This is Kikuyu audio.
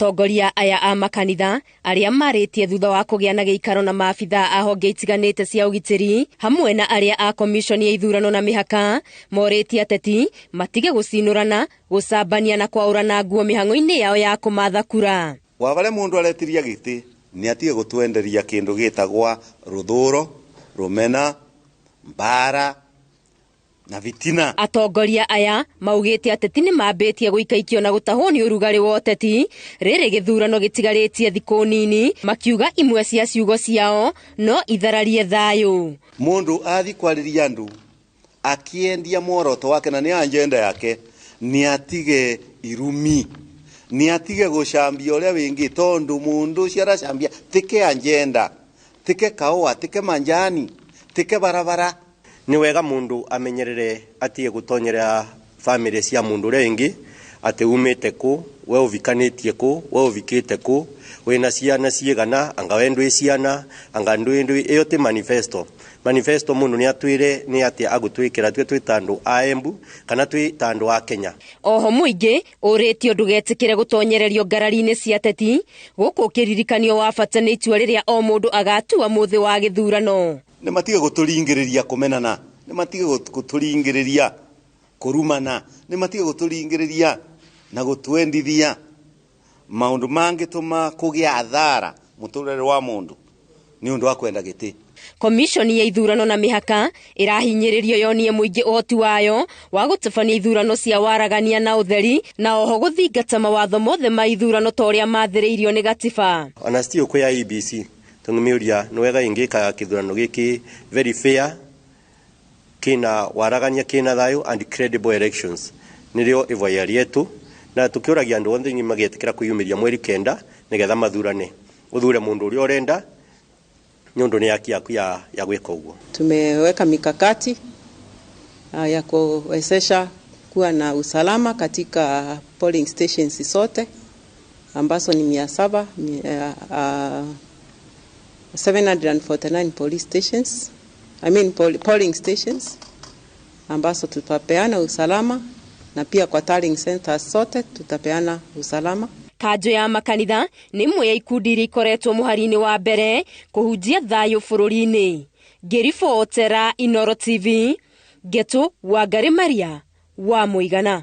Atongoria aya a makanitha arĩa marĩtie thutha wa kũgĩa na gĩikaro na maabithaa a honge itiganĩte cia ũgitĩri hamwe na arĩa a komishoni ya ithurano na mĩhaka morĩtie ateti matige gũcinũrana, gũcambania na kwaũrana nguo mĩhang'o-inĩ yao ya kũmatha kura. Wa varia mundu aretiria giti ni atige gutwenderia kindu gitagwa ruthuro, rumena, mbara na vitina. Atongoria aya maugite ateti ni mambitie guikaikio na gutahwo ni urugari wa ũteti rĩrĩ gĩthurano gĩtigarĩtie thikũ nini, makiuga imwe cia ciugo ciao no ithararie thayũ. Mundu athi kwariria andu akiendia muoroto wake na ni agenda yake, ni atige irumi, ni atige gucambia uria wingi, tondu mundu ucio aracambia tike agenda, tike kaua, tike manjani, tike barabara. Ni wega mundu amenyerere atige gutonyerera family cia mundu uria ingi, ati umite ku, we uvikanitie ku, we uvikite ku, wina ciana ciigana, anga we ndwi ciana, anga ndwi ndwi, iyo ti manifesto. Manifesto mundu ni atwire ni ati agutwikira twe twi tandu a Embu kana twi tandu a Kenya. Oho muingi uritio ndugetikire gutonyererio ngarari-ini cia ateti guku kiririkanio wa bata ni itua riria o mundu agatua muthi wa githurano. Ni matige guturingiriria kumenana, ni matige guturingiriria kurumana, ni matige guturingiriria na gutwendithia maundu mangituma kugia athara muturire wa mundu ni undu wa kwenda giti. Komishoni ya ithurano na mĩhaka ĩrahinyĩrĩrio yonie mũingĩ ũhoti wayo wa gũtabania ithurano cia waragania na ũtheri na oho gũthingata mawatho mothe ma ithurano ta ũrĩa mathĩrĩirio nĩ gatiba. Ona sio kwa IEBC tungimiuria ni wega ingika kithurano giki very fair, kina waragania, kina thayo and credible elections nirio ivoya rietu, na tukiuragia andu othe ni magietikira kwiyumiria mweri 9 nigetha mathurane, uthure mundu uria urenda ni undu ni haki yaku ya gwika uguo. Tumeweka mikakati ya kuwezesha kuwa na usalama katika polling stations zote ambazo ni mia saba, mia, 749 police stations, I mean polling stations ambazo tutapeana usalama, na pia kwa tallying centers zote tutapeana usalama. Kanjũ ya makanitha nĩ ĩmwe ya ikundi iria ikoretwo mũhari-inĩ wa mbere kũhunjia thayũ bũrũri-inĩ. Ngĩribotera Inooro TV, Ngetu Wangari Maria wa Mũigana.